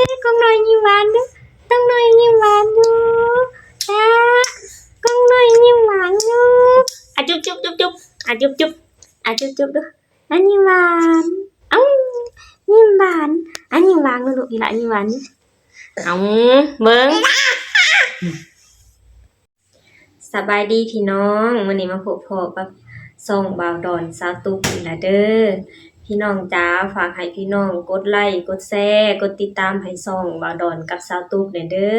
ເອີຍ ກ້ອງນ້ອຍຍິ້ມຫວານດູ ກ້ອງນ້ອຍຍິ້ມຫວານຢູ່ ຕາ ກ້ອງນ້ອຍຍິ້ມຫວານຢູ່ ອາ ຈຸບ ຈຸບ ຈຸບ ຈຸບ ອາ ຈຸບ ຈຸບ ອາ ຈຸບ ຈຸບ ດູ ອາ ຍິ້ມຫວານ ເອົ້າ ຍິ້ມຫວານ ອາ ຍິ້ມຫວານດູລູກ ອີ່ຫຼ້າຍິ້ມຫວານ ເອົ້າ ເບິ່ງ. ສະບາຍດີພີ່ນ້ອງ ມື້ນີ້ມາພົບພໍ້ກັບຊ່ອງບ່າວດອນສາວຕຸກອີກແລ້ວເດີ. ພີ່ນ້ອງຈ໋າ ຝາກໃຫ້ພີ່ນ້ອງກົດໄລ ກົດແຊ ກົດຕິດຕາມໃຫ້ຊ່ອງບ່າວດອນກັບສາວຕຸກແດ່ເດີ.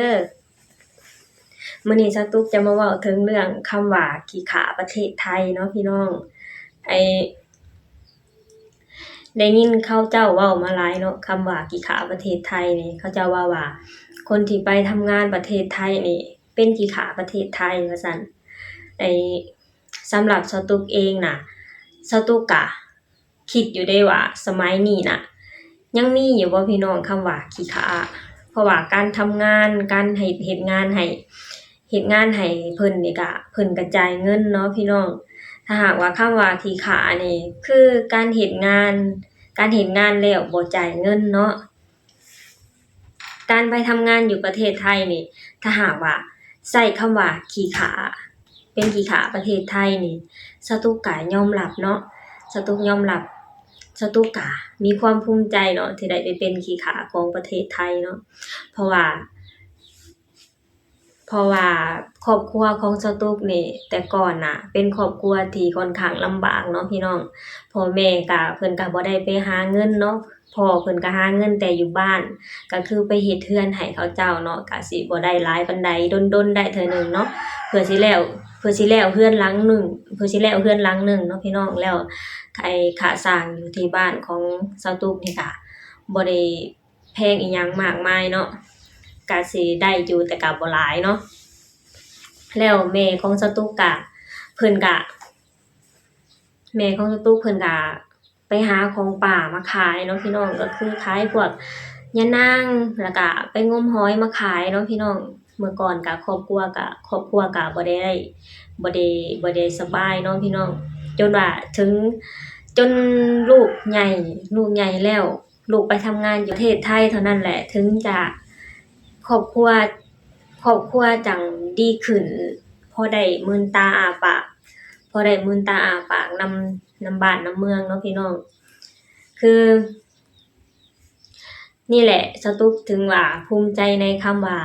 ມື້ນີ້ສາວຕຸກຈະມາເວົ້າເຖິງເລື່ອງຄຳວ່າຂີ້ຂາປະເທດໄທເນາະພີ່ນ້ອງ. ໄອ້ ໄດ້ຍິນເຂົາເຈົ້າເວົ້າມາຫຼາຍເນາະ ຄຳວ່າຂີ້ຂາປະເທດໄທນີ້ ເຂົາເຈົ້າເວົ້າວ່າ ຄົນທີ່ໄປທຳງານປະເທດໄທນີ້ ເປັນຂີ້ຂາປະເທດໄທວ່າຊັ້ນ. ໄອ້ ສຳລັບສາວຕຸກເອງນະ ສາວຕຸກກະຄິດຢູ່ເດ້ວ່າ ສະໄໝນີ້ນະ ຍັງມີຢູ່ບໍ່ພີ່ນ້ອງ ຄຳວ່າຂີ້ຂາ? ເພາະວ່າການທຳງານ ການເຮັດ ເຮັດງານໃຫ້ ເຮັດງານໃຫ້ເພິ່ນນີ້ກະ ເພິ່ນກະຈ່າຍເງິນເນາະພີ່ນ້ອງ. ຖ້າຫາກວ່າຄຳວ່າຂີ້ຂານີ້ ຄືການເຮັດງານ ການເຮັດງານແລ້ວບໍ່ຈ່າຍເງິນເນາະ. ການໄປທຳງານຢູ່ປະເທດໄທນີ້ ຖ້າຫາກວ່າໃຊ້ຄຳວ່າຂີ້ຂາ ເປັນຂີ້ຂາປະເທດໄທນີ້ ສາວຕຸກກະຍອມຮັບເນາະ ສາວຕຸກຍອມຮັບ ສາວຕຸກກະມີຄວາມພູມໃຈເນາະ ທີ່ໄດ້ໄປເປັນຂີ້ຂາຂອງປະເທດໄທເນາະ. ເພາະວ່າ ເພາະວ່າຄອບຄົວຂອງສາວຕຸກນີ້ ແຕ່ກ່ອນນະ ເປັນຄອບຄົວທີ່ຂ້ອນຂ້າງລຳບາກເນາະພີ່ນ້ອງ. ພໍ່ແມ່ກະ ເພິ່ນກະບໍ່ໄດ້ໄປຫາເງິນເນາະ ພໍ່ເພິ່ນກະຫາເງິນແຕ່ຢູ່ບ້ານ ກະຄືໄປເຮັດເຮືອນໃຫ້ເຂົາເຈົ້າເນາະ ກະຊິບໍ່ໄດ້ຫຼາຍປານໃດ ດົນໆໄດ້ເທື່ອໜຶ່ງເນາະ ເພື່ອຊິແລ້ວ ເພື່ອຊິແລ້ວເຮືອນຫຼັງໜຶ່ງ ເພື່ອຊິແລ້ວເຮືອນຫຼັງໜຶ່ງເນາະພີ່ນ້ອງ. ແລ້ວໄອ້ຄ່າສ້າງຢູ່ທີ່ບ້ານຂອງສາວຕຸກນີ້ກະບໍ່ໄດ້ ແພງອີຫຍັງມາກມາຍເນາະ ກະຊິໄດ້ຢູ່ ແຕ່ກະບໍ່ຫຼາຍເນາະ. ແລ້ວແມ່ຂອງສາວຕຸກກະ ເພິ່ນກະ ແມ່ຂອງສາວຕຸກເພິ່ນກະໄປຫາຂອງປ່າມາຂາຍເນາະພີ່ນ້ອງ ກະຄືຂາຍພວກຍານາງ ແລ້ວກະໄປງົມຫອຍມາຂາຍເນາະພີ່ນ້ອງ. ເມື່ອກ່ອນກະຄອບຄົວກະ ຄອບຄົວກະບໍ່ໄດ້ ບໍ່ໄດ້ ບໍ່ໄດ້ສະບາຍເນາະພີ່ນ້ອງ ຈົນວ່າເຖິງ ຈົນລູກໃຫຍ່ ລູກໃຫຍ່ແລ້ວ ລູກໄປທຳງານຢູ່ປະເທດໄທເທົ່ານັ້ນແຫຼະ ເຖິງຈະຄອບຄົວ ຄອບຄົວຈັ່ງດີຂຶ້ນ ພໍໄດ້ມືນຕາອ້າປາກ ພໍໄດ້ມືນຕາອ້າປາກນຳ ນຳບ້ານນຳເມືອງເນາະພີ່ນ້ອງ. ຄື ນີ້ແຫຼະ ສາວຕຸກເຖິງວ່າພູມໃຈໃນຄຳວ່າ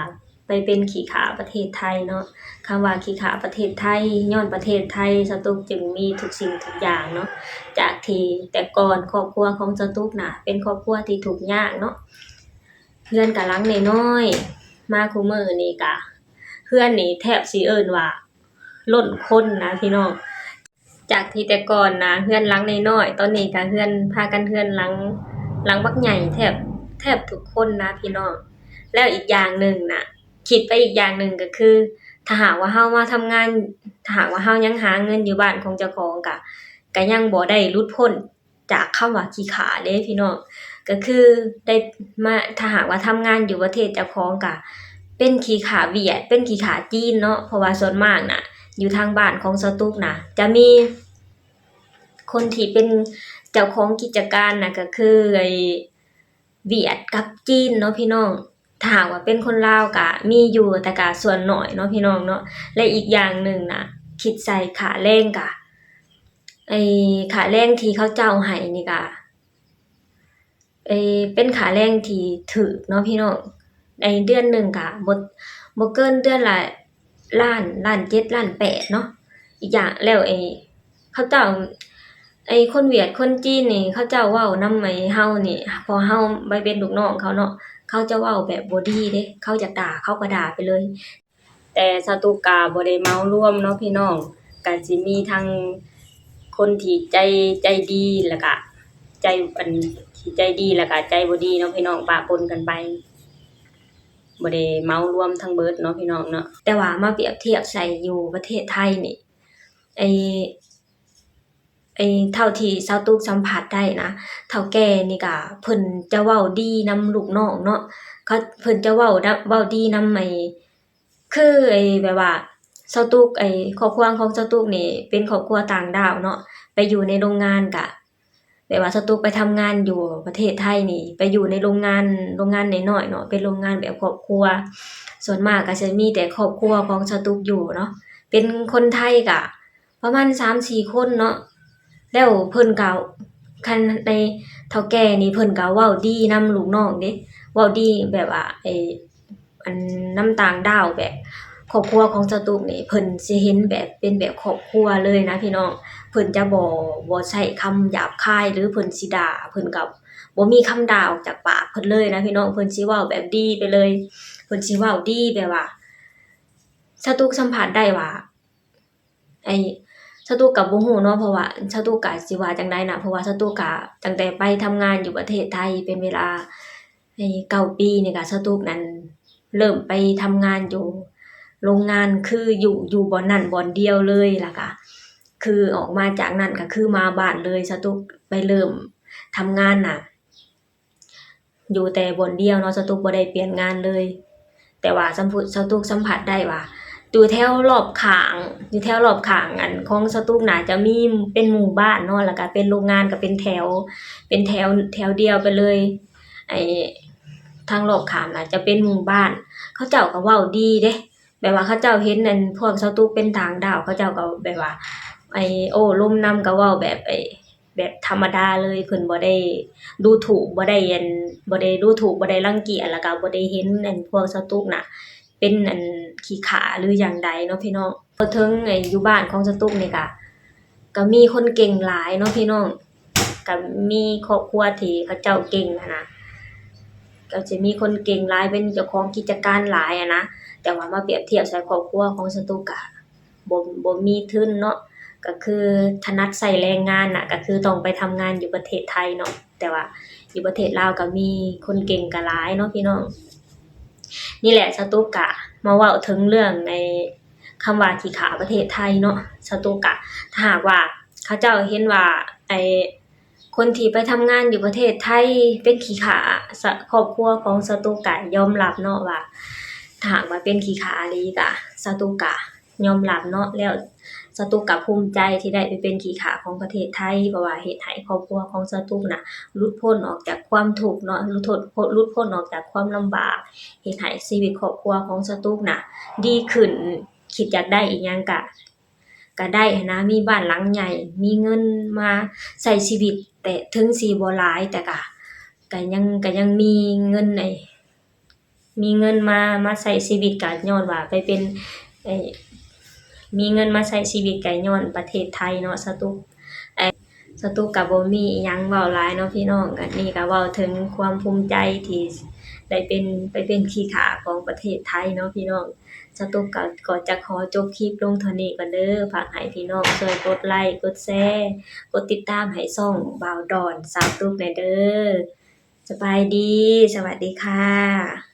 ໄປເປັນຂີ້ຂ້າປະເທດໄທເນາະ. ຄຳວ່າຂີ້ຂ້າປະເທດໄທ ຍ້ອນປະເທດໄທ ສາວຕຸກຈຶ່ງມີທຸກສິ່ງທຸກຢ່າງເນາະ. ຈາກທີ່ແຕ່ກ່ອນຄອບຄົວຂອງສາວຕຸກນະ ເປັນຄອບຄົວທີ່ທຸກຍາກເນາະ ເຮືອນກະຫຼັງນ້ອຍໆ ມາຄູ່ມື້ນີ້ກະ ເຮືອນນີ້ແທບຊິເອີ້ນວ່າລົ້ນຄົນນະພີ່ນ້ອງ. ຈາກທີ່ແຕ່ກ່ອນນະ ເຮືອນຫຼັງນ້ອຍໆ ຕອນນີ້ກະເຮືອນ ພາກັນເຮືອນຫຼັງ ຫຼັງບັກໃຫຍ່ແທບ ແທບທຸກຄົນນະພີ່ນ້ອງ. ແລ້ວອີກຢ່າງໜຶ່ງນະ ຄິດໄປອີກຢ່າງໜຶ່ງກະຄື ຖ້າຫາກວ່າເຮົາມາທຳງານ ຖ້າຫາກວ່າເຮົາຍັງຫາເງິນຢູ່ບ້ານຂອງເຈົ້າຂອງກະ ກະຍັງບໍ່ໄດ້ຫຼຸດພົ້ນຈາກຄຳວ່າຂີ້ຂ້າເດ້ພີ່ນ້ອງ. ກະຄືໄດ້ມາ ຖ້າຫາກວ່າທຳງານຢູ່ປະເທດເຈົ້າຂອງກະ ເປັນຂີ້ຂ້າຫວຽດ ເປັນຂີ້ຂ້າຈີນເນາະ ເພາະວ່າສ່ວນມາກນະ ຢູ່ທາງບ້ານຂອງສາວຕຸກນະ ຈະມີຄົນທີ່ເປັນເຈົ້າຂອງກິດຈະການນະ ກະຄືໄອ້ຫວຽດກັບຈີນເນາະພີ່ນ້ອງ. ຖ້າຫາກວ່າເປັນຄົນລາວກະມີຢູ່ ແຕ່ກະສ່ວນໜ້ອຍເນາະພີ່ນ້ອງເນາະ. ແລະອີກຢ່າງໜຶ່ງນະ ຄິດໃສ່ຄ່າແຮງກະ ໄອ້ຄ່າແຮງທີ່ເຂົາເຈົ້າໃຫ້ນີ້ກະ ເອີ ເປັນຄ່າແຮງທີ່ຖືກເນາະພີ່ນ້ອງ. ໃນເດືອນໜຶ່ງກະບໍ່ ບໍ່ເກີນເດືອນລະລ້ານ ລ້ານເຈັດ ລ້ານແປດເນາະ. ອີກຢ່າງແລ້ວ ໄອ້ ເຂົາເຈົ້າ ໄອ້ຄົນຫວຽດຄົນຈີນນີ້ ເຂົາເຈົ້າເວົ້ານຳໄອ້ເຮົານີ້ ເພາະເຮົາໄປເປັນລູກນ້ອງເຂົາເນາະ ເຂົາຈະເວົ້າແບບບໍ່ດີເດ້ ເຂົາຢາກດ່າເຂົາກະດ່າໄປເລີຍ. ແຕ່ສາວຕຸກກະບໍ່ໄດ້ເໝົາລວມເນາະພີ່ນ້ອງ ກະຊິມີທັງຄົນທີ່ໃຈ ໃຈດີ ແລ້ວກະໃຈ ອັນ ທີ່ໃຈດີ ແລ້ວກະໃຈບໍ່ດີເນາະພີ່ນ້ອງ ປະປົນກັນໄປ ບໍ່ໄດ້ເໝົາລວມທັງເບິດເນາະພີ່ນ້ອງເນາະ. ແຕ່ວ່າມາປຽບທຽບໃສ່ຢູ່ປະເທດໄທນີ້ ໄອ້ ໄອ້ເທົ່າທີ່ສາວຕຸກສຳຜັດໄດ້ນະ ເຖົ້າແກ່ນີ້ກະເພິ່ນຈະເວົ້າດີນຳລູກນ້ອງເນາະ ເຂົາ ເພິ່ນຈະເວົ້າ ເວົ້າດີນຳໄອ້ ຄືໄອ້ແບບວ່າສາວຕຸກ ໄອ້ຄອບຄົວຂອງສາວຕຸກນີ້ເປັນຄອບຄົວຕ່າງດ້າວເນາະ ໄປຢູ່ໃນໂຮງງານກະ ບບວ່າສະຕຸກໄປທຳງານຢູ່ປະເທດໄທນີ້ ໄປຢູ່ໃນໂຮງງານ ໂຮງງານນ້ອຍໆເນາະ ເປັນໂຮງງານແບບຄອບຄົວ. ສ່ວນມາກກໍຈະມີແຕ່ຄອບຄົວຂອງສະຕຸກຢູ່ເນາະ ເປັນຄົນໄທກະປະມານສາມສີ່ຄົນເນາະ. ແລ້ວເພິ່ນກໍ ຄັນໃນເຖົ້າແກ່ນີ້ ເພິ່ນກໍເວົ້າດີນຳລູກນ້ອງເດ້ ເວົ້າດີແບບວ່າ ໄອ້ ອັນນຳຕ່າງດ້າວ ແບບຄອບຄົວຂອງສະຕຸກນີ້ ເພິ່ນຊິເຫັນແບບເປັນແບບຄອບຄົວເລີຍນະພີ່ນ້ອງ. ເພິ່ນຈະບໍ່ ບໍ່ໃຊ້ຄຳຫຍາບຄາຍ ຫຼື ເພິ່ນຊິດ່າ ເພິ່ນກໍບໍ່ມີຄຳດ່າອອກຈາກປາກເພິ່ນເລີຍນະພີ່ນ້ອງ. ເພິ່ນຊິເວົ້າແບບດີໄປເລີຍ ເພິ່ນຊິເວົ້າດີແບບວ່າ ສະຕຸກສຳຜັດໄດ້ວ່າ ໄອ້ ສະຕຸກກໍບໍ່ຮູ້ເນາະ ເພາະວ່າສະຕຸກກໍຊິວ່າຈັ່ງໃດນະ ເພາະວ່າສະຕຸກກໍຕັ້ງແຕ່ໄປທຳງານຢູ່ປະເທດໄທເປັນເວລາ ໄອ້ ເກົ້າປີນີ້ ກໍສະຕຸກນັ້ນເລີ່ມໄປທຳງານຢູ່ໂຮງງານ ຄືຢູ່ ຢູ່ບ່ອນນັ້ນບ່ອນດຽວເລີຍ ແລ້ວກໍຄືອອກມາຈາກນັ້ນກໍຄືມາບ້ານເລີຍ. ສະຕຸກໄປເລີ່ມທຳງານນະ ຢູ່ແຕ່ບ່ອນດຽວເນາະ ສະຕຸກບໍ່ໄດ້ປ່ຽນງານເລີຍ. ແຕ່ວ່າສຳ ສະຕຸກສຳຜັດໄດ້ວ່າ ຢູ່ແຖວລອບຂ້າງ ຢູ່ແຖວລອບຂ້າງອັນຂອງສະຕຸກນະ ຈະມີເປັນໝູ່ບ້ານເນາະ ແລ້ວກະເປັນໂຮງງານ ກະເປັນແຖວ ເປັນແຖວ ແຖວດຽວໄປເລີຍ. ໄອ້ ທາງລອບຂ້າງນະ ຈະເປັນໝູ່ບ້ານ ເຂົາເຈົ້າກະເວົ້າດີເດ້. ແບບວ່າເຂົາເຈົ້າເຫັນອັນພວກສະຕຸກເປັນຕ່າງດ້າວ ເຂົາເຈົ້າກໍແບບວ່າ ໄອ້ ໂອ້ລົມນຳ ກໍເວົ້າແບບ ໄອ້ ແບບທຳມະດາເລີຍ ເພິ່ນບໍ່ໄດ້ດູຖູກ ບໍ່ໄດ້ອັນ ບໍ່ໄດ້ດູຖູກ ບໍ່ໄດ້ລັງກຽດ ແລ້ວກໍບໍ່ໄດ້ເຫັນອັນພວກສະຕຸກນະ ເປັນອັນຂີ້ຂາຫຼືຫຍັງໃດເນາະພີ່ນ້ອງ. ເຖິງ ເອີ ຢູ່ບ້ານຂອງສະຕຸກນີ້ກະ ກໍມີຄົນເກັ່ງຫຼາຍເນາະພີ່ນ້ອງ ກໍມີຄອບຄົວທີ່ເຂົາເຈົ້າເກັ່ງຫັ້ນນະ ກໍຈະມີຄົນເກັ່ງຫຼາຍ ເປັນເຈົ້າຂອງກິດຈະການຫຼາຍຫັ້ນນະ. ແຕ່ວ່າມາປຽບທຽບໃສ່ຄອບຄົວຂອງສະຕຸກກະ ບໍ່ ບໍ່ມີທຶນເນາະ ກໍຄືຖະໜັດໃຊ້ແຮງງານນະ ກໍຄືຕ້ອງໄປທຳງານຢູ່ປະເທດໄທເນາະ. ແຕ່ວ່າຢູ່ປະເທດລາວກໍມີຄົນເກັ່ງກໍຫຼາຍເນາະພີ່ນ້ອງ. ນີ້ແຫຼະ ສະຕຸກກະມາເວົ້າເຖິງເລື່ອງໃນຄຳວ່າຂີ້ຂ້າປະເທດໄທເນາະ. ສະຕຸກກະ ຖ້າຫາກວ່າເຂົາເຈົ້າເຫັນວ່າ ໄອ້ ຄົນທີ່ໄປທຳງານຢູ່ປະເທດໄທເປັນຂີ້ຂ້າ ສະ ຄອບຄົວຂອງສະຕຸກກະຍອມຮັບເນາະວ່າ ຖ້າຫາກວ່າເປັນຂີ້ຂ້າອີ່ຫຼີກະ ສະຕຸກກະຍອມຮັບເນາະ. ແລ້ວສະຕຸກກະພູມໃຈທີ່ໄດ້ໄປເປັນຂີ້ຂ້າຂອງປະເທດໄທ ເພາະວ່າເຮັດໃຫ້ຄອບຄົວຂອງສະຕຸກນະ ຫຼຸດພົ້ນອອກຈາກຄວາມທຸກເນາະ ຫຼຸດທົດ ຫຼຸດພົ້ນອອກຈາກຄວາມລຳບາກ ເຮັດໃຫ້ຊີວິດຄອບຄົວຂອງສະຕຸກນະດີຂຶ້ນ. ຄິດຢາກໄດ້ອີ່ຫຍັງກະ ກະໄດ້ຫັ້ນນະ ມີບ້ານຫຼັງໃຫຍ່ ມີເງິນມາໃຊ້ຊີວິດ ແຕ່ເຖິງຊິບໍ່ຫຼາຍ ແຕ່ກະ ກະຍັງ ກະຍັງມີເງິນ ໄອ້ ມີເງິນມາ ມາໃຊ້ຊີວິດ ກະຍ້ອນວ່າໄປເປັນ ໄອ້ ມີເງິນມາໃຊ້ຊີວິດ ກະຍ້ອນປະເທດໄທເນາະ ສະຕຸກ ສະຕຸກກະບໍ່ມີອີ່ຫຍັງເວົ້າຫຼາຍເນາະພີ່ນ້ອງ. ກະ ນີ້ກະເວົ້າເຖິງຄວາມພູມໃຈທີ່ໄດ້ເປັນ ໄປເປັນຂີ້ຂ້າຂອງປະເທດໄທເນາະພີ່ນ້ອງ. ສະຕຸກກະ ກໍຈະຂໍຈົບຄລິບລົງເທົ່ານີ້ກ່ອນເດີ. ຝາກໃຫ້ພີ່ນ້ອງຊ່ວຍກົດໄລ ກົດແຊ ກົດຕິດຕາມໃຫ້ຊ່ອງບ່າວດອນສາວຕຸກແດ່ເດີ. ສະບາຍດີ ສະຫວັດດີຄ່ະ.